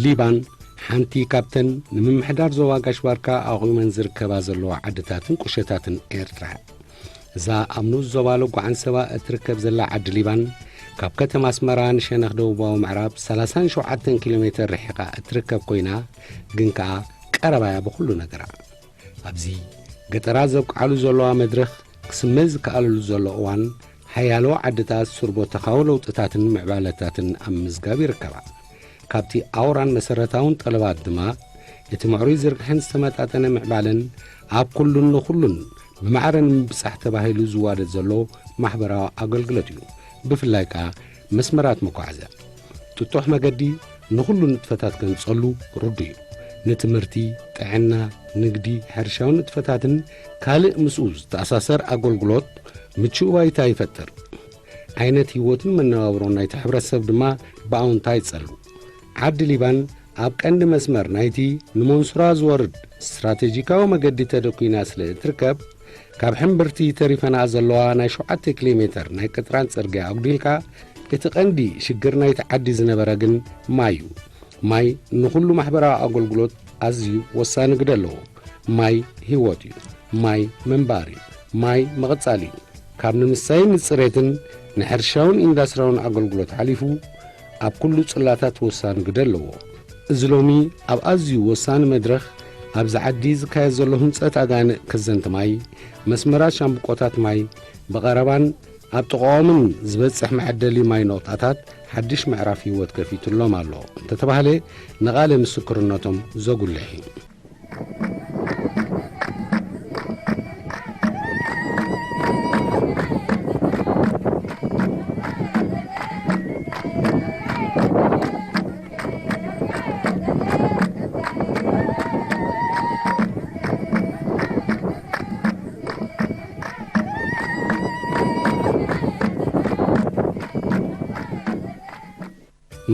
ሊባን ሓንቲ ካብተን ንምምሕዳር ዞባ ጋሽ ባርካ ኣቑመን ዝርከባ ዘለዋ ዓድታትን ቁሸታትን ኤርትራ። እዛ ኣብ ንኡስ ዞባ ለጓ ዓንሰባ እትርከብ ዘላ ዓዲ ሊባን፣ ካብ ከተማ ኣስመራ ንሸነኽ ደቡባዊ ምዕራብ ሰላሳን ሸውዓተን ኪሎ ሜተር ርሒቓ እትርከብ ኮይና፣ ግን ከኣ ቀረባ እያ ብኹሉ ነገራ። ኣብዚ ገጠራት ዘብቅዓሉ ዘለዋ መድረኽ ክስመ ዝከኣለሉ ዘሎ እዋን፣ ሓያሎ ዓድታት ስርቦ ተኻዊ ለውጥታትን ምዕባለታትን ኣብ ምምዝጋብ ይርከባ። ካብቲ ኣውራን መሰረታውን ጠለባት ድማ፣ እቲ ምዕሩይ ዝርግሐን ዝተመጣጠነ ምዕባለን ኣብ ኩሉን ንኹሉን ብማዕረ ንምብጻሕ ተባሂሉ ዝዋደድ ዘሎ ማሕበራዊ ኣገልግሎት እዩ። ብፍላይ ከኣ መስመራት መጓዓዝያ። ጥጡሕ መገዲ ንኹሉ ንጥፈታት ከንጸሉ ርዱእ እዩ። ንትምህርቲ፣ ጥዕና፣ ንግዲ፣ ሕርሻዊ ንጥፈታትን ካልእ ምስኡ ዝተኣሳሰር ኣገልግሎት ምቹእ ባይታ ይፈጥር። ዓይነት ህይወትን መነባብሮን ናይቲ ሕብረተሰብ ድማ ብኣውንታ ይጸሉ። ዓዲ ሊባን ኣብ ቀንዲ መስመር ናይቲ ንመንሱራ ዝወርድ ስትራቴጂካዊ መገዲ ተደኲና ስለ እትርከብ፣ ካብ ሕምብርቲ ተሪፈንኣ ዘለዋ ናይ ሸውዓተ ኪሎ ሜተር ናይ ቅጥራን ጽርግያ ኣጉዲልካ፣ እቲ ቀንዲ ሽግር ናይቲ ዓዲ ዝነበረ ግን ማይ እዩ። ማይ ንኹሉ ማሕበራዊ ኣገልግሎት ኣዝዩ ወሳኒ ግደ ኣለዎ። ማይ ህይወት እዩ። ማይ ምንባር እዩ። ማይ ምቕጻል እዩ። ካብ ንምስታይን ንጽሬትን ንሕርሻውን ኢንዳስትሪያውን ኣገልግሎት ሓሊፉ ኣብ ኩሉ ጽላታት ወሳኒ ግደ ኣለዎ። እዚ ሎሚ ኣብ ኣዝዩ ወሳኒ መድረኽ ኣብዚ ዓዲ ዝካየድ ዘሎ ህንጸት ኣጋንእ ከዘንቲ ማይ፣ መስመራት ሻምብቆታት ማይ ብቐረባን ኣብ ጥቓኦምን ዝበጽሕ መዐደሊ ማይ ነቑጣታት ሓድሽ ምዕራፍ ህይወት ከፊቱሎም ኣሎ እንተተባህለ ንቓለ ምስክርነቶም ዘጉልሕ እዩ።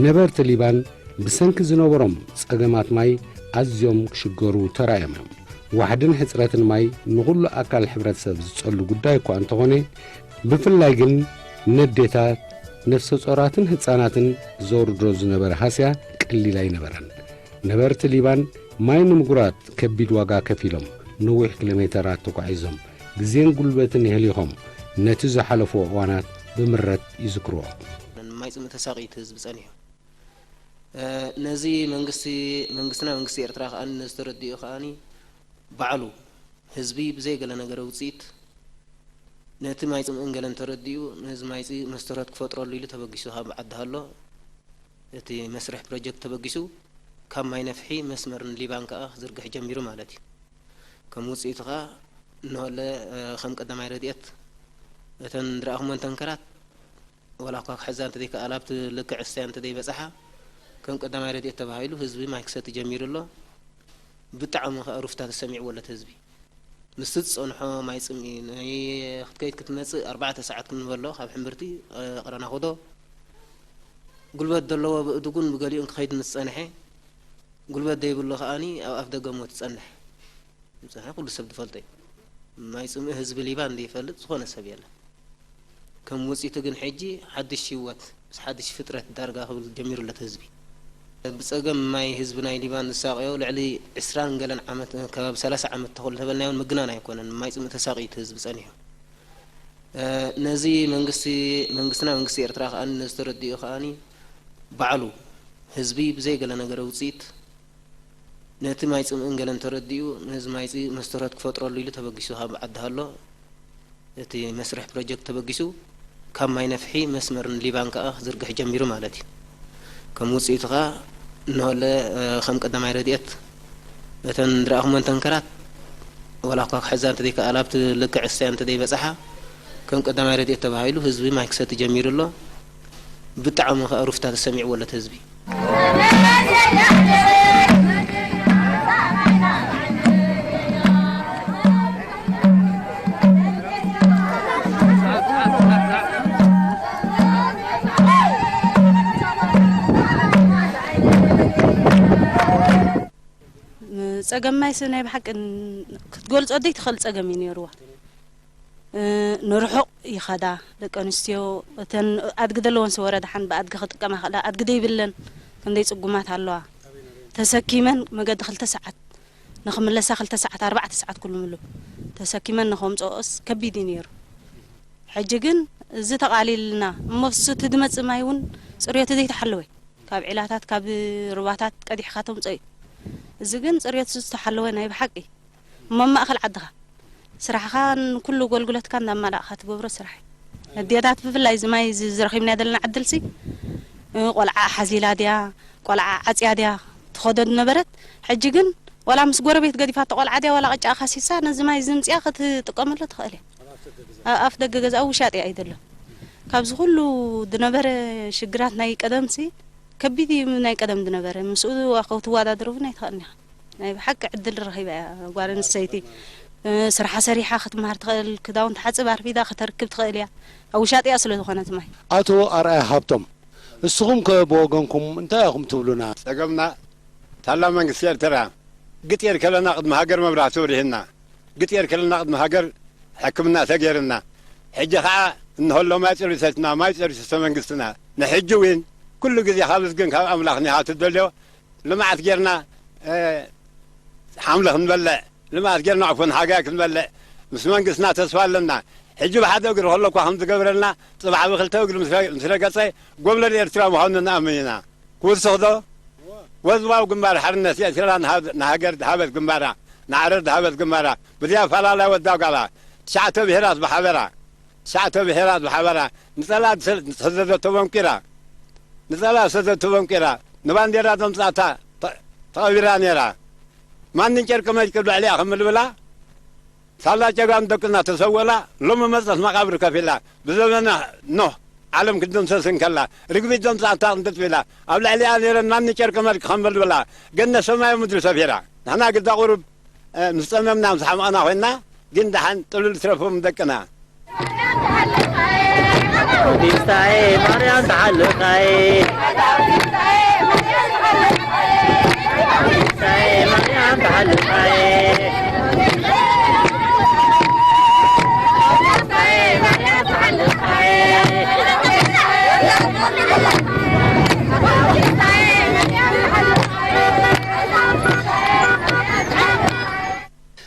ነበርቲ ሊባን ብሰንኪ ዝነበሮም ጸገማት ማይ ኣዝዮም ክሽገሩ ተራእዮም እዮም። ዋሕድን ሕጽረትን ማይ ንኹሉ ኣካል ሕብረተሰብ ዝጸሉ ጉዳይ እኳ እንተኾነ፣ ብፍላይ ግን ነዴታት፣ ነፍሰ ጾራትን ህጻናትን ዘውርዶ ዝነበረ ሃስያ ቀሊል ኣይነበረን። ነበርቲ ሊባን ማይ ንምጉራት ከቢድ ዋጋ ከፊሎም፣ ነዊሕ ኪሎ ሜተራት ተጓዒዞም፣ ግዜን ጉልበትን የህሊኾም፣ ነቲ ዝሓለፍዎ እዋናት ብምረት ይዝክርዎ። ማይ ጽምኢ ተሳቒዩ እቲ ህዝቢ ጸኒሑ። እ፣ ነዚ መንግስቲ፣ መንግስትና መንግስቲ ኤርትራ ከኣ ነዚ ተረዲኡ ከኣ ባዕሉ ህዝቢ ብዘይ ገለ ነገር ውጽኢት ነቲ ማይ ጽምእን ገለን ተረዲኡ ነዚ ማይ ጽ-፣ መስተርሆት ክፈጥረሉ ኢሉ ተበጊሱ ካብ ዓዲ ሃሎ እቲ መስርሕ ፕሮጀክት ተበጊሱ ካብ ማይ ነፍሒ መስመር ንሊባን ከኣ ክዝርግሕ ጀሚሩ ማለት እዩ። ከም ውጽኢቱ ከኣ እንሆለ፣ እ፣ ከም ቀዳማይ ረድኤት እተን ዝረኣኹመን ተንከራት ወላ እኳ ክሕዛ እንተዘይከኣላ ኣብቲ ልክዕ እስያ እንተዘይበጽሓ ከም ቀዳማይ ረድኤት ተባሂሉ ህዝቢ ማይ ክሰቲ ጀሚሩ ኣሎ። ብጣዕሚ ከኣ ሩፍታ ተሰሚዕዎ ኣሎ እቲ ህዝቢ። ምስቲ ዝጸንሖ ማይ ጽምኢ ናይ ክትከይድ ክትመጽእ ኣርባዕተ ሰዓት ክንበሎ ካብ ሕምብርቲ፣ እ፣ ቅረናኹዶ ጉልበት ዘለዎ ብእድጉን ብገሊኡን ክኸይድ ምስ ጸንሐ፣ ጉልበት ዘይብሉ ከኣኒ ኣብ ኣፍ ደገ ሞት ይጸንሕ። ዝጸንሐ ኩሉ ሰብ ዝፈልጦ እዩ። ማይ ጽምኢ ህዝቢ ሊባን ዘይፈልጥ ዝኾነ ሰብ የለን። ከም ውጽኢቱ ግን ሕጂ ሓድሽ ህይወት ምስ ሓድሽ ፍጥረት ዳርጋ ክብል ጀሚሩ ኣሎ እቲ ህዝቢ። ብጸገም ማይ ህዝቢ ናይ ሊባን ዝሳቐዮ ልዕሊ ዕስራን ገለን ዓመት፣ ከባቢ ሰላሳ ዓመት ተኹል እንተበልናዮን ምግናን ኣይኮነን። ማይ ጽምኢ ተሳቒዩ እቲ ህዝቢ ጸኒሑ። እ፣ ነዚ መንግስቲ፣ መንግስትና መንግስቲ ኤርትራ ከኣ ነዚ ተረዲኡ ከኣኒ ባዕሉ ህዝቢ ብዘይ ገለ ነገር ውጽኢት ነቲ ማይ ጽምእን ገለን ተረዲኡ ነዚ ማይ ጽ-፣ መስተርሆት ክፈጥረሉ ኢሉ ተበጊሱ ካብ ዓዲ ሃሎ እቲ መስርሕ ፕሮጀክት ተበጊሱ ካብ ማይ ነፍሒ መስመር ንሊባን ከኣ ክዝርግሕ ጀሚሩ ማለት እዩ። ከም ውጽኢቱ ከኣ እንሆለ፣ እ፣ ከም ቀዳማይ ረድኤት እተን ዝረኣኹመን ተንከራት ወላ እኳ ክሕዛ እንተዘይከኣላ ኣብቲ ልክዕ እስያ እንተዘይበጽሓ ከም ቀዳማይ ረድኤት ተባሂሉ ህዝቢ ማይ ክሰቲ ጀሚሩ ኣሎ። ብጣዕሚ ከኣ ሩፍታ ተሰሚዕዎ ኣሎ እቲ ህዝቢ። ጸገም ማይሲ ናይ ብሓቂ ን-፣ ክትገልጾ ዘይትኽእል ጸገም እዩ ነይርዋ። እ፣ ንርሑቕ ይኸዳ ደቂ ኣንስትዮ፣ እተን ኣድጊ ዘለወንሲ ወረ ደሓን ብኣድጊ ክጥቀማ ክእላ፣ ኣድጊ ዘይብለን ክንደይ ጽጉማት ኣለዋ። ተሰኪመን መገዲ ክልተ ሰዓት ንኽምለሳ፣ ክልተ ሰዓት፣ ኣርባዕተ ሰዓት ኩሉ ምሉ ተሰኪመን ንኸምፅኦስ ከቢድ እዩ ነይሩ። ሕጂ ግን እዚ ተቓሊልና እሞ፣ እሱ እቲ ዝመፅእ ማይ እውን ፅርዮቱ ዘይተሓለወ፣ ካብ ዒላታት ካብ ሩባታት ቀዲሕካ ተምፅኦ እዩ። እዚ ግን ፅርዮቱ ዝተሓለወ ናይ ብሓቂ እሞ፣ ኣብ ማእኸል ዓድኻ ስራሕኻን ኩሉ ኣገልግሎትካ እንዳማላእካ ትገብሮ ስራሕ እዩ። ኣዴታት ብፍላይ እዚ ማይ እዚ ዝረኺብና ዘለና ዕድልሲ፣ እ፣ ቆልዓ ሓዚላ ድያ፣ ቆልዓ ዓፅያ ድያ ትኸዶ ዝነበረት፣ ሕጂ ግን ዋላ ምስ ጎረቤት ገዲፋቶ ቆልዓ ድያ ዋላ ቅጫ ካሲሳ ነዚ ማይ እዚ ምፅያ ክትጥቀመሉ ትኽእል እያ። ኣብ ኣፍ ደገ ገዛ ውሻጢ እዩ ዘሎ። ካብዚ ኩሉ ዝነበረ ሽግራት ናይ ቀደምሲ ከቢድ እዩ። ናይ ቀደም ዝነበረ ምስኡ ክትወዳደሮ እውን ኣይትኽእልን ኢኻ። ናይ ብሓቂ ዕድል ረኺባ እያ ጓል ኣንስተይቲ። እ፣ ስርሓ ሰሪሓ ክትመሃር ትኽእል፣ ክዳውንቲ ሓፅብ ኣርፊዳ ከተርክብ ትኽእል እያ። ኣብ ውሻጢ እያ ስለ ዝኾነት ማይ። ኣቶ ኣርኣያ ሃብቶም፣ እስኹም ከ ብወገንኩም እንታይ ኢኹም ትብሉና? ጸገምና ሳላ መንግስቲ ኤርትራ ግጥ የርከለና ቅድሚ ሃገር መብራህቲ ወሪህና፣ ግጥ የርከለና ቅድሚ ሃገር ሕክምና ተገይርና። ሕጂ ኸዓ እንሆሎ ማይ ጸሪሰትና፣ ማይ ጸሪሰቶ መንግስትና። ንሕጂ እውን ኩሉ ግዜ ካብ እዝግን ካብ ኣምላኽን ኢኻ ትደልዮ። ልምዓት ጌርና፣ እ፣ ሓምሊ ክንበልዕ፣ ልምዓት ጌርና ዕፉን ሓጋይ ክንበልዕ ምስ መንግስትና ተስፋ ኣለና። ሕጂ ብሓደ እግሪ ከሎ እኳ ከም ዝገብረልና፣ ጽባሕ ብክልተ እግሪ ምስ ረ-፣ ምስ ረገጸ፣ ጎብለል ኤርትራ ምዃኑ ንኣምን ኢና። ክውስኽ ዶ? ወዝባዊ ግንባር ሓርነት ኤርትራ ንሃ-፣ ንሃገር ዝሃበት ግንባራ፣ ንዓረር ዝሃበት ግንባራ፣ ብዘይ ኣፈላላይ ወዳ ጓላ፣ ትሽዓተ ብሄራት ብሓበራ፣ ትሽዓተ ብሄራት ብሓበራ፣ ንጸላእ ዝሰ-፣ ዝሰደዶ ተበንቂራ፣ ንጸላእ ዝሰደዶ ተበንቂራ፣ ንባንዴራ ዘምጻእታ ተ-፣ ተቐቢራ ነይራ። ማንም ጨርቂ መርቂ ኣብ ልዕሊኣ ከም ልብላ፣ ሳላ ጀጋኑ ደቅና ተሰወላ፣ ሎሚ መጸት መቓብር ከፊላ፣ ብዘመነ ኖህ ዓለም ክትድምሰስ እንከላ፣ ርግቢት ዘምጻእታ ቅንጥጥ ኢላ፣ ኣብ ልዕሊኣ ነይረን ማኒ ጨርቂ መርቂ ከም በልብላ፣ ገነት ሰማይ ምድሪ ሰፊራ። ንሕና ግዳ ቁሩብ፣ እ፣ ምስ ጸመምና ምስ ሓመቕና ኮይንና፣ ግን ደሓን ጥሉል ትረፎም ደቅና። ቅድስታዬ ማርያም ተሓልኻዬ፣ ቅድስታዬ ማርያም ተሓልኻዬ።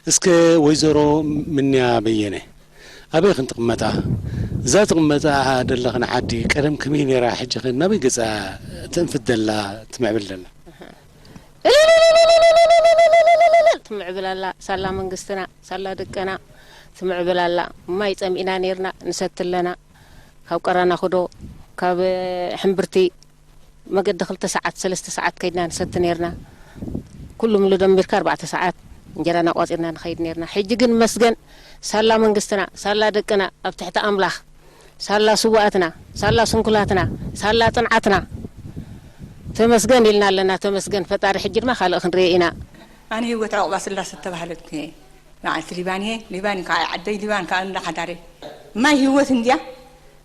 እስከ ወይዘሮ ምንያ በየነ፣ ኣበይ ኢኽን ትቕመጣ? እዛ ትቕመጣ ዘለኽን ዓዲ ቀደም ከመይ ነይራ? ሕጂ ኸ ናበይ ገጻ ትንፍት ደላ፣ ትምዕብል ደላ? ትምዕብል ኣላ። ሳላ መንግስትና፣ ሳላ ደቅና ትምዕብል ኣላ። ማይ ጸሚእና ነይርና፣ ንሰቲ ኣለና። ካብ ቀራናኹዶ፣ ካብ ሕምብርቲ መገዲ ክልተ ሰዓት፣ ሰለስተ ሰዓት ከይድና ንሰቲ ነይርና። ኩሉ ምሉ ደሚርካ ኣርባዕተ ሰዓት እንጀራና ቋጺርና ንኸይድ ነይርና። ሕጂ ግን መስገን ሳላ መንግስትና፣ ሳላ ደቅና ኣብ ትሕቲ ኣምላኽ፣ ሳላ ስውኣትና፣ ሳላ ስንኩላትና፣ ሳላ ጽንዓትና ተመስገን ኢልና ኣለና። ተመስገን ፈጣሪ። ሕጂ ድማ ካልእ ክንርኢ ኢና። ኣነ ህይወት ዕቑባ ስላሰ እተባህለት እየ። በዓልቲ ሊባን እየ። ሊባን ከዓ ዓደይ፣ ሊባን ከዓ እንዳ ሓዳረይ። ማይ ህይወት እንድያ።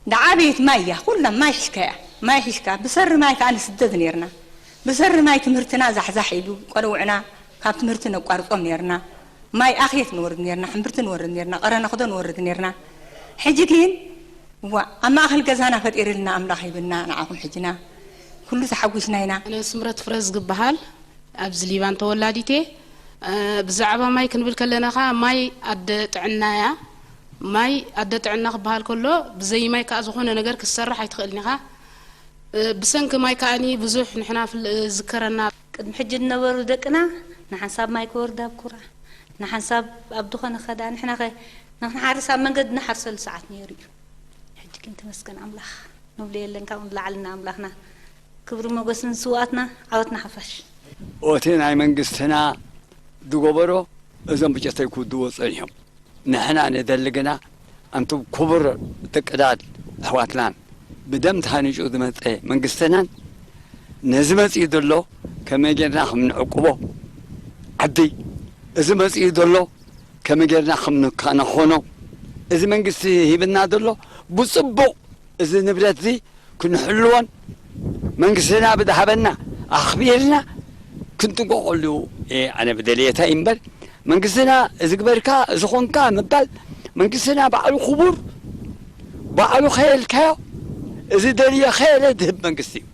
እንዳ ዓበየት ማይ እያ። ኩላ ማይ ሒሽካ እያ። ማይ ሒሽካ። ብሰሪ ማይ ከዓ ንስደድ ነይርና። ብሰሪ ማይ ትምህርትና ዛሕዛሕ ኢሉ፣ ቆልውዕና ካብ ትምህርቲ ነቋርጾም ነይርና። ማይ ኣኽየት ንወርድ ነይርና፣ ሕምብርቲ ንወርድ ነይርና፣ ቀረነኽዶ ንወርድ ነይርና። ሕጂ ግን፣ እዋ፣ ኣብ ማእከል ገዛና ፈጢርልና ኣምላኽ ሂብና፣ ንዓኹም ሕጅና ኩሉ ተሓጒስና ኢና። ኣነ ስምረት ፍረዝ ዝበሃል፣ ኣብዚ ሊባን ተወላዲት እየ። እ፣ ብዛዕባ ማይ ክንብል ከለና ኸኣ፣ ማይ ኣደ ጥዕና እያ። ማይ ኣደ ጥዕና ክበሃል ከሎ፣ ብዘይ ማይ ከኣ ዝኾነ ነገር ክትሰርሕ ኣይትኽእልን ኢኻ። እ፣ ብሰንኪ ማይ ከኣኒ ብዙሕ ንሕና ፍል-፣ ዝከረና። ቅድሚ ሕጂ ዝነበሩ ደቅና ንሓንሳብ ማይ ክወርድ ኣብ ኩራ፣ ንሓንሳብ ኣብ ዝኾነ ከዳ፣ ንሕናኸ ንኽንሓርስ ኣብ መንገዲ ንሓርሰሉ ሰዓት ነይሩ እዩ። ሕጂ ግን ተመስገን ኣምላኽ ንብሎ የለን፣ ካብኡ ንላዕሊ ንኣምላኽና ክብሪ ሞገስ ንስውኣትና፣ ዓወት ንሓፋሽ። ኦቲ ናይ መንግስትና ዝገበሮ እዞም ብጨተይ ክውድዎ ጸኒሖም። ንሕና ንደሊ ግና፣ ኣንቱም ክቡር ደቂ ዳድ ኣሕዋትናን፣ ብደም ተሃኒጹ ዝመጸ መንግስትናን፣ ነዚ መጺኡ ዘሎ ከመይ ጌርና ከም ንዕቅቦ፣ ዓዲ፣ እዚ መጺኡ ዘሎ ከመይ ጌርና ከም ንከናኾኖ፣ እዚ መንግስቲ ሂብና ዘሎ ብጽቡቕ፣ እዚ ንብረት እዚ ክንሕልዎን መንግስትና ብዝሃበና ኣኽቢርና ክንጥንቀቐሉ እየ ኣነ ብደልየታይ እምበር፣ መንግስትና እዚ ግበርካ፣ እዚ ኾንካ ምባል፣ መንግስትና ባዕሉ ክቡር፣ ባዕሉ ከየልካዮ፣ እዚ ደልዮ ከየለ ዝህብ መንግስቲ እዩ።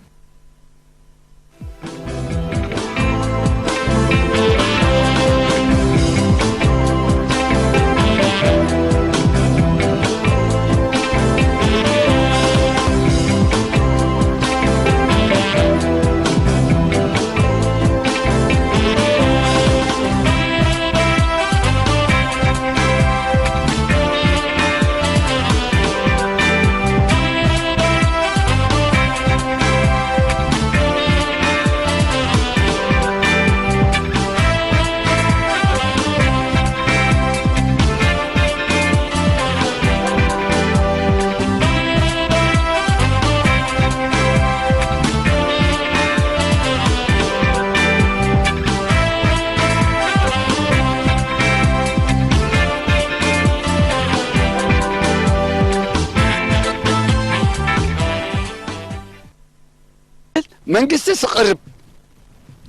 መንግስቲ ስቕርብ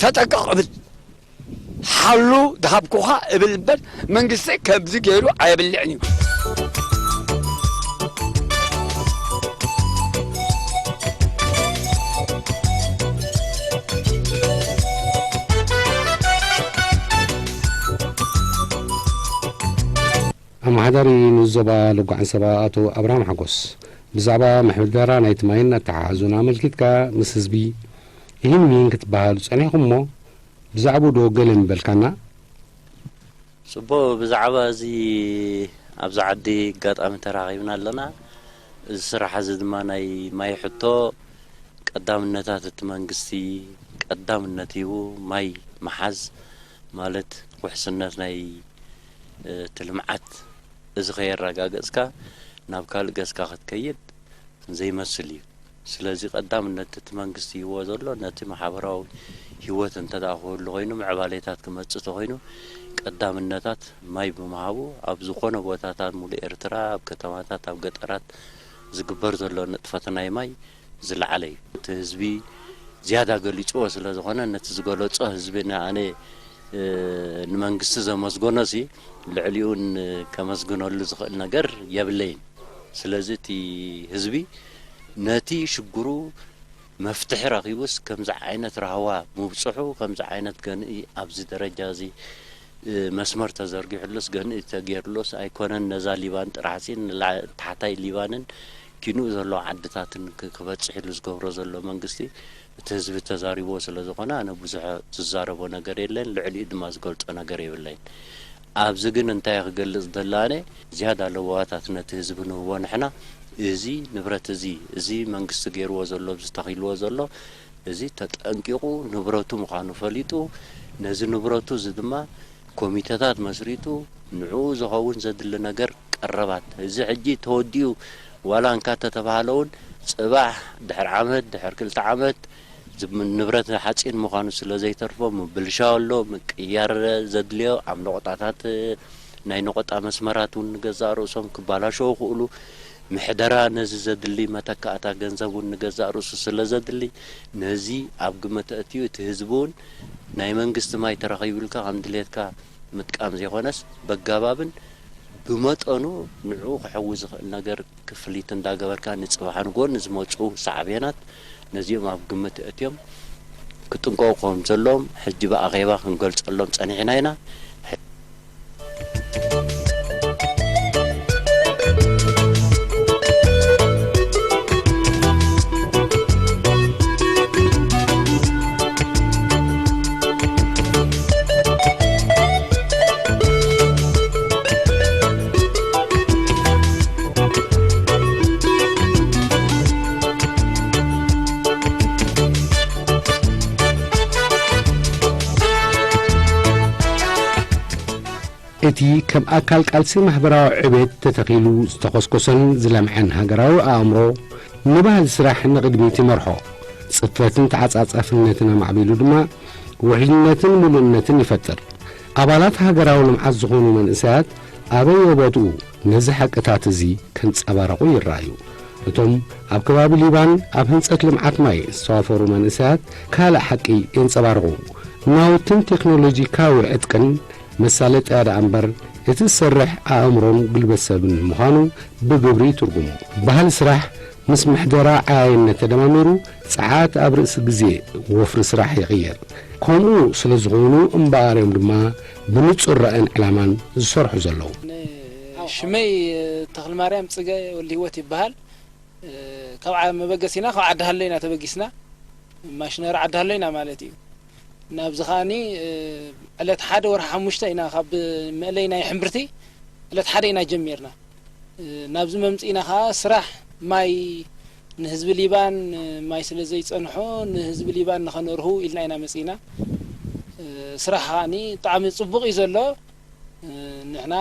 ተጠቀቕ እብል፣ ሓሉ ዝሃብኩኻ እብል እምበር፣ መንግስቲ ከምዚ ገይሩ ኣየብልዕን እዩ። ኣመሓዳሪ ንዞባ ልጓ ዓንሰባ ኣቶ ኣብርሃም ሓጎስ፣ ብዛዕባ ምሕደራ ናይቲ ማይን ኣተሓሕዙን ኣመልኪትካ ምስ ህዝቢ ይህን ምሂን ክትበሃሉ ጸኒሕኩም እሞ፣ ብዛዕባኡ ዶ ገለ ምበልካና? ጽቡቕ፣ ብዛዕባ እዚ ኣብዚ ዓዲ ኣጋጣሚ ተራኺብና ኣለና። እዚ ስራሕ እዚ ድማ ናይ ማይ ሕቶ ቀዳምነታት እቲ መንግስቲ ቀዳምነት ሂቡ ማይ ምሓዝ ማለት ውሕስነት ናይ፣ እ፣ እቲ ልምዓት እዚ ከየረጋገጽካ ናብ ካልእ ገጽካ ክትከይድ ዘይመስል እዩ። ስለዚ ቀዳምነት እቲ መንግስቲ ሂብዎ ዘሎ ነቲ ማሕበራዊ ህይወት እንተ ደኣ ክህሉ ኮይኑ፣ ምዕባሌታት ክመጽእ ተኾይኑ፣ ቀዳምነታት ማይ ብምሃቡ ኣብ ዝኾነ ቦታታት ሙሉእ ኤርትራ፣ ኣብ ከተማታት፣ ኣብ ገጠራት ዝግበር ዘሎ ንጥፈት ናይ ማይ ዝለዓለ እዩ። እቲ ህዝቢ ዝያዳ ገሊጽዎ ስለ ዝኾነ፣ ነቲ ዝገለጾ ህዝቢ ንኣነ፣ እ፣ ንመንግስቲ ዘመስገኖሲ ልዕሊኡ ን-፣ ከመስግነሉ ዝኽእል ነገር የብለይን። ስለዚ እቲ ህዝቢ ነቲ ሽግሩ መፍትሒ ረኺቡስ ከምዚ ዓይነት ራህዋ ምብጽሑ፣ ከምዚ ዓይነት ገንኢ ኣብዚ ደረጃ እዚ፣ እ፣ መስመር ተዘርጊሑሉስ ገንኢ ተገይሩሉስ ኣይኮነን። ነዛ ሊባን ጥራሕሲ ንላ-፣ ታሕታይ ሊባንን ኪንኡ ዘለዎ ዓድታትን ክ-፣ ክበጽሕ ኢሉ ዝገብሮ ዘሎ መንግስቲ እቲ ህዝቢ ተዛሪብዎ ስለ ዝኾነ ኣነ ብዙሕ ዝዛረቦ ነገር የለን። ልዕሊኡ ድማ ዝገልጾ ነገር የብለይን። ኣብዚ ግን እንታይ ክገልጽ ደላነ፣ ዝያዳ ለበዋታት ነቲ ህዝቢ ንህቦ ንሕና። እዚ ንብረት እዚ፣ እዚ መንግስቲ ገይርዎ ዘሎ፣ እዚ ተኺልዎ ዘሎ፣ እዚ ተጠንቂቑ ንብረቱ ምዃኑ ፈሊጡ፣ ነዚ ንብረቱ እዚ ድማ ኮሚተታት መስሪቱ፣ ንዕኡ ዝኸውን ዘድሊ ነገር ቀረባት። እዚ ሕጂ ተወዲኡ ዋላ እንካ ተተባህለ እውን፣ ጽባሕ ድሕሪ ዓመት፣ ድሕሪ ክልተ ዓመት፣ ዝም-፣ ንብረት ሓጺን ምዃኑ ስለ ዘይተርፎ፣ ምብልሻው ኣሎ፣ ምቅያር ዘድልዮ፣ ኣብ ነቑጣታት፣ ናይ ነቑጣ መስመራት እውን ንገዛእ ርእሶም ክባላሸው ይኽእሉ። ምሕደራ ነዚ ዘድሊ መተካእታ ገንዘብ እውን ንገዛእ ርእሱ ስለ ዘድሊ፣ ነዚ ኣብ ግምት ኣእትዩ፣ እቲ ህዝቢ እውን ናይ መንግስቲ ማይ ተረኺቡ ኢልካ ከም ድሌትካ ምጥቃም ዘይኮነስ፣ በጋባብን ብመጠኑ ንዕኡ ክሕዊ ዝኽእል ነገር ክፍሊት እንዳገበርካ፣ ንጽባሕ ንግሆ ንዝመጹ ሳዕቤናት ነዚኦም ኣብ ግምት ኣእትዮም ክጥንቀቑ ከም ዘለዎም ሕጂ ብኣኼባ ክንገልጸሎም ጸኒሕና ኢና። እቲ ከም ኣካል ቃልሲ ማሕበራዊ ዕቤት ተተኺሉ ዝተኾስኮሰን ዝለምዐን ሃገራዊ ኣእምሮ፣ ንባህሊ ስራሕ ንቕድሚት ይመርሖ። ጽፈትን ተዓጻጻፍነትን ኣማዕቢሉ ድማ ውሕልነትን ምሉእነትን ይፈጥር። ኣባላት ሃገራዊ ልምዓት ዝኾኑ መንእሰያት ኣበየቦትኡ ነዚ ሓቅታት እዚ ከንጸባርቑ ይረኣዩ። እቶም ኣብ ከባቢ ሊባን ኣብ ህንጸት ልምዓት ማይ ዝተዋፈሩ መንእሰያት ካልእ ሓቂ የንጸባርቑ። ናውትን ቴክኖሎጂካዊ ዕጥቅን መሳለጥያ ደኣ እምበር፣ እቲ ዝሰርሕ ኣእምሮን ጉልበት ሰብን ምዃኑ ብግብሪ ይትርጉሙ። ባህሊ ስራሕ ምስ ምሕደራ ዓያይነት ተደማሚሩ፣ ጸዓት ኣብ ርእሲ ግዜ ወፍሪ ስራሕ ይቕየር። ከምኡ ስለ ዝኾኑ እምበኣር እዮም ድማ ብንጹር ራእን ዕላማን ዝሰርሑ ዘለዉ። ሽመይ ተኽለማርያም ጽገ ወልደህይወት ይበሃል። ካብ ዓ-፣ መበገሲና ካብ ዓዲ ሃሎ ኢና ተበጊስና። ማሽነሪ ዓዲ ሃሎ ኢና ማለት እዩ። ናብዚ ከኣኒ፣ ዕለት ሓደ ወርሒ ሓሙሽተ ኢና ካብ መእለይ ናይ ሕምብርቲ ዕለት ሓደ ኢና ጀሚርና። ናብዚ መምጽኢና ከኣ ስራሕ ማይ ንህዝቢ ሊባን ማይ ስለ ዘይጸንሖ ንህዝቢ ሊባን ንኸነርሁ ኢልና ኢና መጺእና። ስራሕ ከኣኒ ብጣዕሚ ጽቡቕ እዩ ዘሎ። ንሕና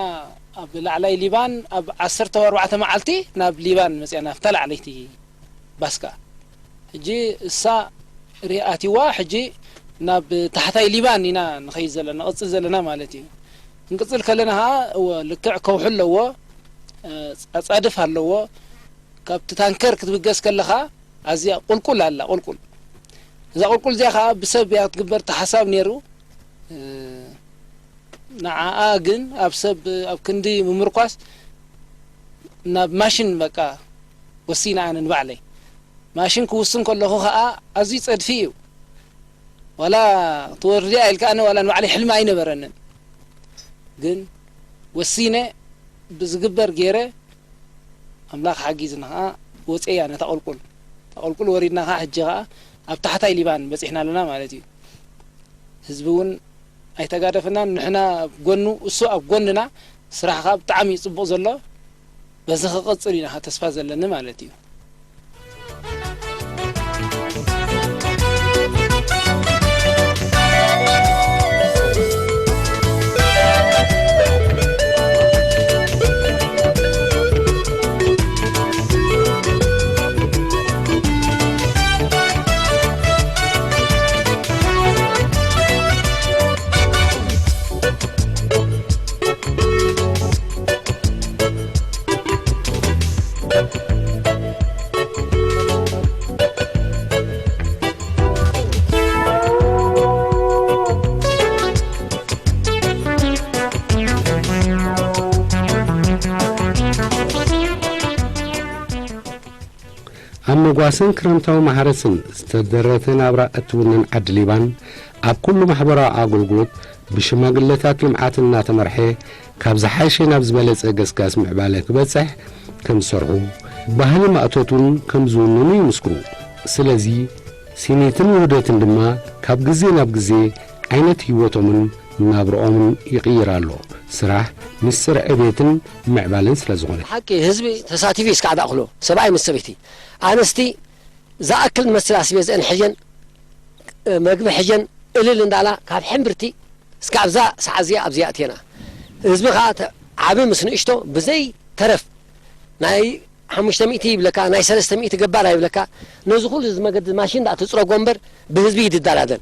ኣብ ላዕላይ ሊባን ኣብ ዓሰርተ ኣርባዕተ መዓልቲ ናብ ሊባን መጺእና፣ ኣብታ ላዕለይቲ ባስካ። ሕጂ እሳ ሪኣ ኣትይዋ፣ ሕጂ ናብ ታሕታይ ሊባን ኢና ንኸይድ ዘለና፣ ንቐጽል ዘለና ማለት እዩ። ክንቅጽል ከለና ኸኣ፣ እወ፣ ልክዕ ከውሒ ኣለዎ፣ ኣጻድፍ ኣለዎ። ካብቲ ታንከር ክትብገስ ከለኻ፣ ኣዝያ ቁልቁል ኣላ፣ ቁልቁል። እዛ ቁልቁል እዚኣ ከዓ ብሰብ እያ ክትግበር ተሓሳብ ነይሩ። እ፣ ንዓኣ ግን ኣብ ሰብ ኣብ ክንዲ ምምርኳስ ናብ ማሽን በቃ ወሲነ ኣነ ንባዕለይ። ማሽን ክውስን ከለኹ ከዓ ኣዝዩ ጸድፊ እዩ። ዋላ ትወርድያ ኢልካ ኣነ ዋላ ንባዕለይ ሕልሚ ኣይነበረንን። ግን ወሲነ ብዝግበር ገይረ ኣምላኽ ሓጊዝና ከዓ ወፅያ ነታ ቁልቁል። እታ ቁልቁል ወሪድና ከዓ ሕጂ ከዓ ኣብ ታሕታይ ሊባን በፂሕና ኣለና ማለት እዩ። ህዝቢ እውን ኣይተጋደፈናን፣ ንሕና ኣብ ጎኑ፣ እሱ ኣብ ጎንና። ስራሕ ከዓ ብጣዕሚ እዩ ፅቡቕ ዘሎ። በዚ ክቕፅል ኢና ተስፋ ዘለኒ ማለት እዩ። ኣብ መጓሰን ክረምታዊ ማሕረስን ዝተደረተ ናብራ እትውንን ዓዲ ሊባን፣ ኣብ ኩሉ ማሕበራዊ ኣገልግሎት ብሽማግለታት ልምዓት እናተመርሐ፣ ካብ ዝሓሸ ናብ ዝበለጸ ገስጋስ ምዕባለ ክበጽሕ ከም ዝሰርሑ፣ ባህሊ ማእቶት እውን ከም ዝውንኑ ይምስክሩ። ስለዚ፣ ሲኒትን ውህደትን ድማ ካብ ግዜ ናብ ግዜ ዓይነት ህይወቶምን ናብርኦምን ይቕይር ኣሎ። ስራሕ ምስጢር ዕቤትን ምዕባለን ስለ ዝኾነ። ሓቂ ህዝቢ ተሳቲፉ እዩ እስካዕ ዳእኽሎ፣ ሰብኣይ ምስ ሰበይቲ። ኣንስቲ ዝኣክል መስል ኣስቤዝአን ሕጀን፣ መግቢ ሕጀን እልል እንዳላ ካብ ሕምብርቲ እስካዕ ኣብዛ ሰዓት እዚኣ ኣብዚኣ እትየና። ህዝቢ ከዓ ተ-፣ ዓቢ ምስ ንእሽቶ ብዘይ ተረፍ ናይ ሓሙሽተ ሚእቲ ይብለካ፣ ናይ ሰለስተ ሚእቲ ገባር ኣይብለካ። ነዚ ኩሉ እዚ መገዲ ማሽን ደኣ ትጽረጎ እምበር ብህዝቢ እዩ ዝደላደል።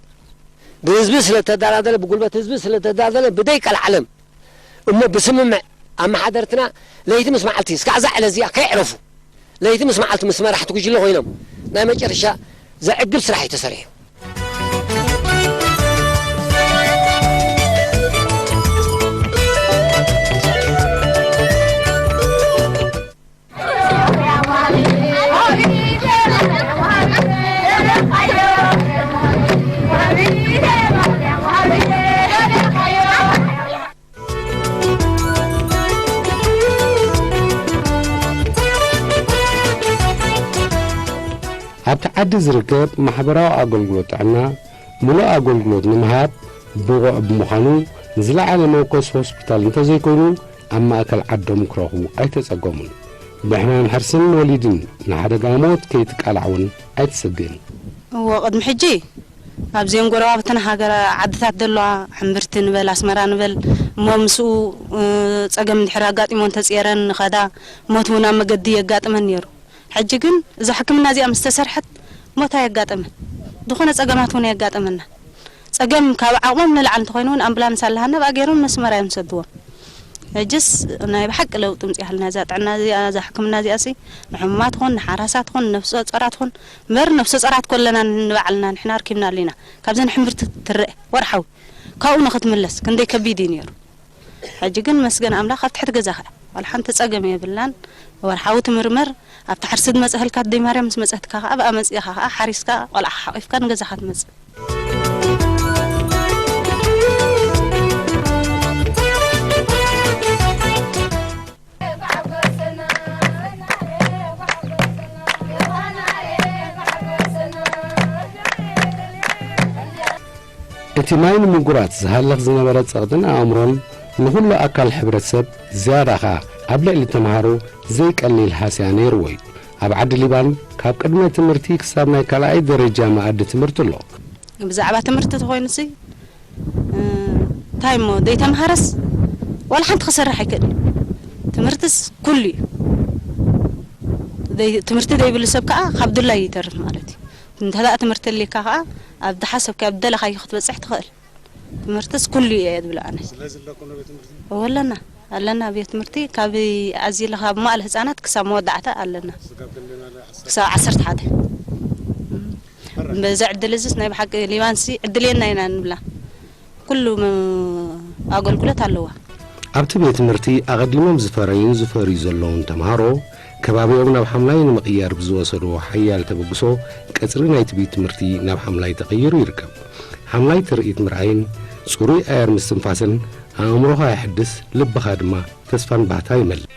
ብህዝቢ ስለ ተደላደለ፣ ብጉልበት ህዝቢ ስለ ተደላደለ፣ ብደይ ቀልዓለም እሞ ብስምምዕ ኣመሓደርትና ለይቲ ምስ መዓልቲ እስካዕ እዛ ዕለት እዚኣ ከይዕረፉ፣ ለይቲ ምስ መዓልቲ ምስ መራሕቲ ጉጅለ ኮይኖም ናይ መጨረሻ ዘዕግብ ስራሕ እዩ ተሰሪሑ። ኣብቲ ዓዲ ዝርከብ ማሕበራዊ ኣገልግሎት ጥዕና ምሉእ ኣገልግሎት ንምሃብ ብቑዕ ብምዃኑ፣ ንዝለዓለ መወከሲ ሆስፒታል እንተዘይኮይኑ፣ ኣብ ማእከል ዓዶም ክረኽቡ ኣይተጸገሙን። ብሕማም ሕርስን ወሊድን ንሓደጋ ሞት ከይትቃላዕ እውን ኣይትስግእን። እዎ፣ ቅድሚ ሕጂ ኣብዚአን ጎረባብትና ሃገር ዓድታት ዘለዋ፣ ሕምብርቲ ንበል፣ ኣስመራ ንበል፣ እሞ ምስኡ፣ እ፣ ጸገም እንድሕር ኣጋጢሞ እንተጽየረን ንኸዳ፣ ሞት እውን ኣብ መገዲ የጋጥመን ነይሩ። ሕጂ ግን እዛ ሕክምና እዚኣ ምስ ተሰርሐት ሞት ኣየጋጠመን። ዝኾነ ጸገማት እውን ኣየጋጠመና። ጸገም ካብ ዓቕሞም ንላዕሊ እንተኾይኑ እውን ኣምቡላንስ ኣለሃና፣ ብኣ ገይሮም ነስመራ እዮም ዝሰድዎም። ሕጅስ ናይ ብሓቂ ለውጢ ምጽእ ሃልና እዛ ጥዕና እዚኣ፣ እዛ ሕክምና እዚኣ ሲ ንሕሙማት ኹን፣ ንሓራሳት ኹን፣ ንነፍሰ ጾራት ኹን፣ እምበር ነፍሰ ጾራት ኮለና ንባዕልና ንሕና ኣርኪብና ኣሊና። ካብዘን ሕምብርቲ ትረአ ወርሓዊ ካብኡ ንኽትምለስ ክንደይ ከቢድ እዩ ነይሩ። ሕጂ ግን መስገን ኣምላኽ ኣብ ትሕቲ ገዛኻ እያ። ዋላ ሓንቲ ጸገም የብልናን። ወርሓዊ ትምርመር፣ ኣብታ ሕርሲ ዝመጽእ ህልካ ኣደይ ማርያም ምስ መጸትካ ከኣ፣ ብኣ መጺእኻ ከኣ ሓሪስካ ቆልዓኻ ሓቂፍካ ንገዛኻ ትመጽእ። እቲ ማይ ንምጉራት ዝሃልኽ ዝነበረ ጸቕጥን ኣእምሮን ንኹሉ ኣካል ሕብረተሰብ፣ ዝያዳ ኸኣ ኣብ ልዕሊ ተምሃሮ ዘይቀሊል ሃስያ ነይርዎ እዩ። ኣብ ዓዲ ሊባን ካብ ቅድመ ትምህርቲ ክሳብ ናይ ካልኣይ ደረጃ መኣዲ ትምህርቲ ኣሎ። ብዛዕባ ትምህርቲ ተኾይኑሲ፣ እ፣ እንታይ እሞ፣ ዘይተምሃረስ ዋላ ሓንቲ ክሰርሕ ኣይክእልን። ትምህርትስ ኩሉ እዩ። ዘይ-፣ ትምህርቲ ዘይብሉ ሰብ ከኣ ካብ ድላይ ይተርፍ ማለት እዩ። እንተ ደኣ ትምህርቲ ኣልካ ከኣ ኣብ ዝሓሰብካዮ፣ ኣብ ዝደለኻዮ ክትበጽሕ ትኽእል። ትምህርትስ ኩሉ እዩ እየ ዝብሎ ኣነ። ስለዚ ኣለኩም ቤት ትምህርቲ? እወ ኣለና፣ ኣለና ቤት ትምህርቲ ካብ ኣዚሉ ካብ መዋእለ ህጻናት ክሳብ መወዳእታ ኣለና። ስጋብ ክንደይ ማለት ሓሳብ? ክሳብ ዓሰርተ ሓደ። እም። በዚ ዕድል እዚስ ናይ ብሓቂ ሊባንሲ ዕድልየና ኢና ንብላ። ኩሉ ም-፣ ኣገልግሎት ኣለዋ። ኣብቲ ቤት ትምህርቲ ኣቐዲሞም ዝፈረዩን ዝፈርዩ ዘለዉን ተምሃሮ፣ ከባቢኦም ናብ ሓምላይ ንምቕያር ብዝወሰድዎ ሓያል ተበግሶ፣ ቀጽሪ ናይቲ ቤት ትምህርቲ ናብ ሓምላይ ተቐይሩ ይርከብ። ሓምላይ ትርኢት ምርኣይን ጽሩይ ኣየር ምስትንፋስን ኣእምሮኻ የሐድስ፣ ልብኻ ድማ ተስፋን ባህታ ይመልእ።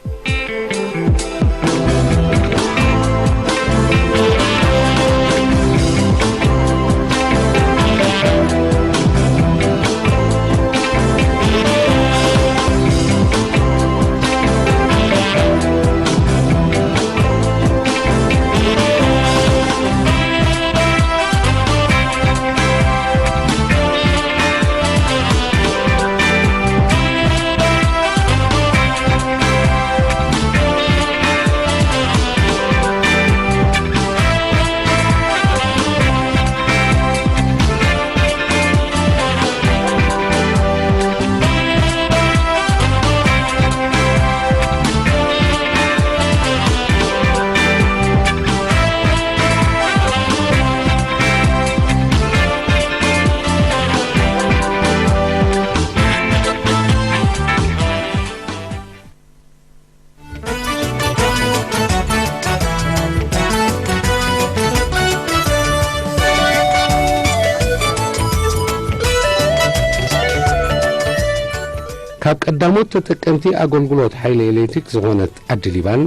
ካብ ቀዳሞት ተጠቀምቲ ኣገልግሎት ሓይሊ ኤሌክትሪክ ዝኾነት ዓዲ ሊባን፣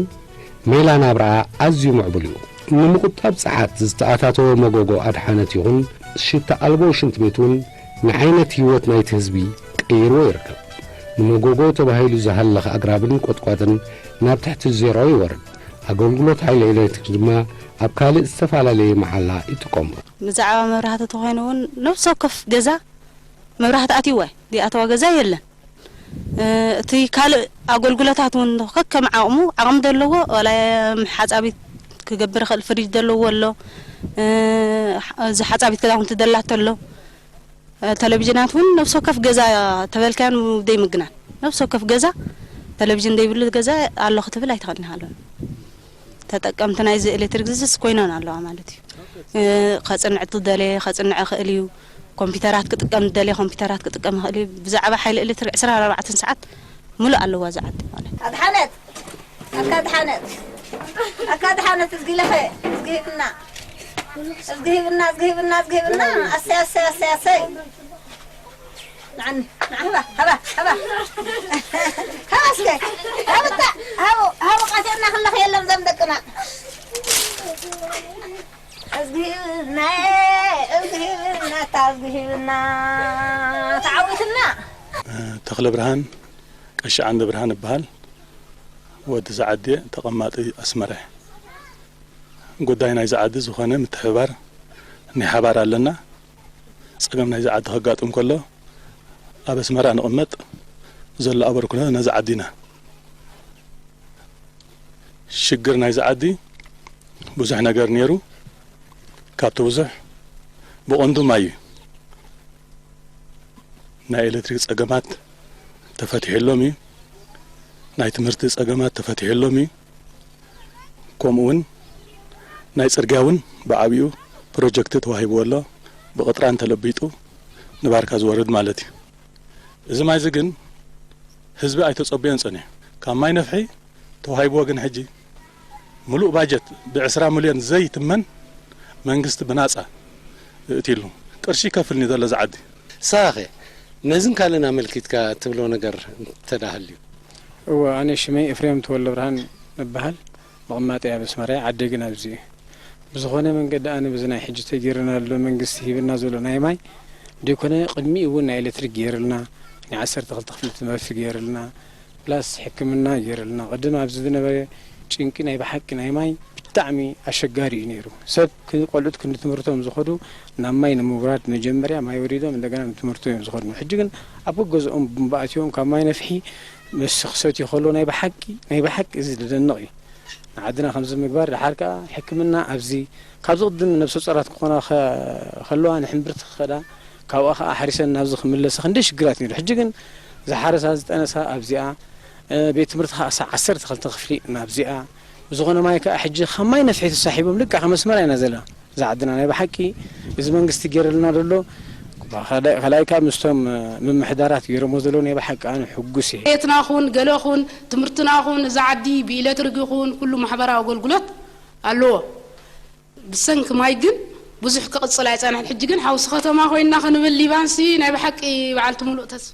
ሜላ ናብራኣ ኣዝዩ ምዕቡል እዩ። ንምቑጣብ ጸዓት ዝተኣታተወ መጎጎ ኣድሓነት ይኹን ሽታ ኣልቦ ሽንት ቤት እውን ንዓይነት ህይወት ናይቲ ህዝቢ ቀይርዎ ይርከብ። ንመጎጎ ተባሂሉ ዝሃለኸ ኣግራብን ቆጥቋጥን ናብ ትሕቲ ዜሮ ይወርድ። ኣገልግሎት ሓይሊ ኤሌክትሪክ ድማ ኣብ ካልእ ዝተፈላለየ መዓላ ይጥቀሙ። ብዛዕባ መብራህቲ ተኾይኑ እውን ነፍሲ ወከፍ ገዛ መብራህቲ ኣትይዎ እዩ። ዘይኣተዋ ገዛ የለን። እ፣ እቲ ካልእ ኣገልግሎታት እውን ከከም ዓቕሙ፣ ዓቕሚ ዘለዎ፣ ዋላ ሓጻቢት ክገብር ይኽእል፣ ፍሪጅ ዘለዎ ኣሎ፣ እ፣ እዚ ሓጻቢት ክዳውንቲ ደላቶ ኣሎ። እ፣ ቴሌቪዥናት እውን ነፍሲ ወከፍ ገዛ ተበልካዮ ዘይምግናን፣ ነፍሲ ወከፍ ገዛ ቴሌቪዥን ዘይብሉ ገዛ ኣሎ ክትብል ኣይትኽእልን ኢኻ። ተጠቀምቲ ናይዚ ኤሌክትሪክ ዝስ ኮይነን ኣለዋ ማለት እዩ። እ፣ ከጽንዕ ትደልየ ከጽንዕ ይኽእል እዩ። ኮምፒውተራት ክጥቀም ዝደልየ ኮምፒውተራት ክጥቀም ይኽእል እዩ። ብዛዕባ ሓይሊ ኤሌክትሪክ ዕስራን ኣርባዕተን ሰዓት ሙሉእ ኣለዋ እዛ ዓዲ ማለት እዩ። ኣድሓነት፣ ኣካ ኣድሓነት፣ ኣካ ኣድሓነት፣ እዝጊ ለኸ፣ እዝጊ ህብና፣ እዝጊ ህብና፣ እዝጊ ህብና፣ እዝጊ ህብና። ኣሰይ፣ ኣሰይ፣ ኣሰይ፣ ኣሰይ። ንዓኒ፣ ንዓ፣ ሃባ፣ ሃባ፣ ሃባ። ሃባ እስከ፣ ሃብታ፣ ሃቡ፣ ሃቡ ቃሴና ክለኽ የለን ዘም ደቅና። እዝጊ ህብና፣ እዝጊ ህብና፣ እታ እዝጊ ህብና። ተዓዊትና። ተኽለ ብርሃን ቀሺ ዓንደ ብርሃን እበሃል። ወዲ እዛ ዓዲ እየ፣ ተቐማጢ ኣስመራ እየ። ጉዳይ ናይዚ ዓዲ ዝኾነ ምትሕብባር ናይ ሓባር ኣለና። ጸገም ናይዚ ዓዲ ከጋጥም ከሎ ኣብ ኣስመራ ንቕመጥ፣ ዘሎ ኣበርክቶ ነዚ ዓዲ ኢና። ሽግር ናይዚ ዓዲ ብዙሕ ነገር ነይሩ። ካብቲ ብዙሕ ብቐንዱ ማይ እዩ። ናይ ኤሌክትሪክ ጸገማት ተፈቲሕሎም እዩ። ናይ ትምህርቲ ጸገማት ተፈቲሕሎም እዩ። ከምኡ እውን ናይ ጽርግያ እውን ብዓቢኡ ፕሮጀክት ተዋሂብዎ ኣሎ። ብቕጥራን ተለቢጡ ንባርካ ዝወርድ ማለት እዩ። እዚ ማይ እዚ ግን ህዝቢ ኣይተጸበዮን ጸኒሑ። ካብ ማይ ነፍሒ ተዋሂብዎ ግን ሕጂ ምሉእ ባጀት ብዕስራ ሚልዮን ዘይትመን መንግስቲ ብናጻ እእትይሉ። ቅርሺ ይከፍልኒ ዘሎ እዚ ዓዲ። ንስኻኸ ነዝን ካልእን ኣመልኪትካ ትብሎ ነገር እንተዳህልዩ? እወ፣ ኣነ ሽመይ ኤፍሬም ተወልደ ብርሃን እበሃል። መቐመጠይ ኣብ ኣስመራ እየ፣ ዓደይ ግን ኣብዚ እዩ። ብዝኾነ መንገዲ ኣነ በዚ ናይ ሕጂ ተገይርና ዘሎ መንግስቲ ሂብና ዘሎ ናይ ማይ ደይኮነ ቅድሚኡ እውን ናይ ኤሌክትሪክ ገይርልና፣ ናይ ዓሰርተ ክልተ ክፍሊ ትምህርቲ ገይርልና፣ ፕላስ ሕክምና ገይርልና። ቅድም ኣብዚ ዝነበረ ጭንቂ ናይ ብሓቂ ናይ ማይ ብጣዕሚ ኣሸጋሪ እዩ ነይሩ። ሰብ ክ-፣ ቆልዑት ክንዲ ትምህርቶም ዝኸዱ ናብ ማይ ንምውራድ መጀመርያ ማይ ወሪዶም እንደገና ንትምህርቶም እዮም ዝኸዱ። ሕጂ ግን ኣብ ገገዝኦም ቡምባ ኣትዮም ካብ ማይ ነፍሒ ምስ ክሰትዩ ከሎ ናይ ብሓቂ፣ ናይ ብሓቂ እዚ ዝደንቕ እዩ። ንዓድና ከምዚ ምግባር፣ ደሓር ከኣ ሕክምና ኣብዚ፣ ካብዚ ቅድም ነብሰ ጾራት ክኾና ከ-፣ ከለዋ ንሕምብርቲ ክኸዳ፣ ካብኣ ከኣ ሓሪሰን ናብዚ ክምለሳ ክንደይ ሽግራት ነይሩ። ሕጂ ግን ዝሓረሳ ዝጠነሳ ኣብዚኣ፣ እ፣ ቤት ትምህርቲ ከኣ ኣስታት ዓሰርተ ክልተ ክፍሊ ናብዚኣ፣ ብዝኾነ ማይ ከኣ ሕጂ ካብ ማይ ነፍሒ ተሳሒቦም ልክዕ ከም ኣስመራ ኢና ዘለና። እዛ ዓድና ናይ ብሓቂ እዚ መንግስቲ ገይርልና ዘሎ ካልኣይ ካብ ምስቶም ምምሕዳራት ገይሮሞ ዘለዉ ናይ ብሓቂ ኣነ ሕጉስ እየ። ቤትና ኹን ገለ ኹን ትምህርትና ኹን እዛ ዓዲ ብኤሌክትሪክ ይኹን ኩሉ ማሕበራዊ ኣገልግሎት ኣለዎ። ብሰንኪ ማይ ግን ብዙሕ ክቕጽል ኣይጸንሐን። ሕጂ ግን ሓውሲ ከተማ ኮይና ክንብል ሊባንሲ ናይ ብሓቂ በዓልቲ ሙሉእ ተስፋ።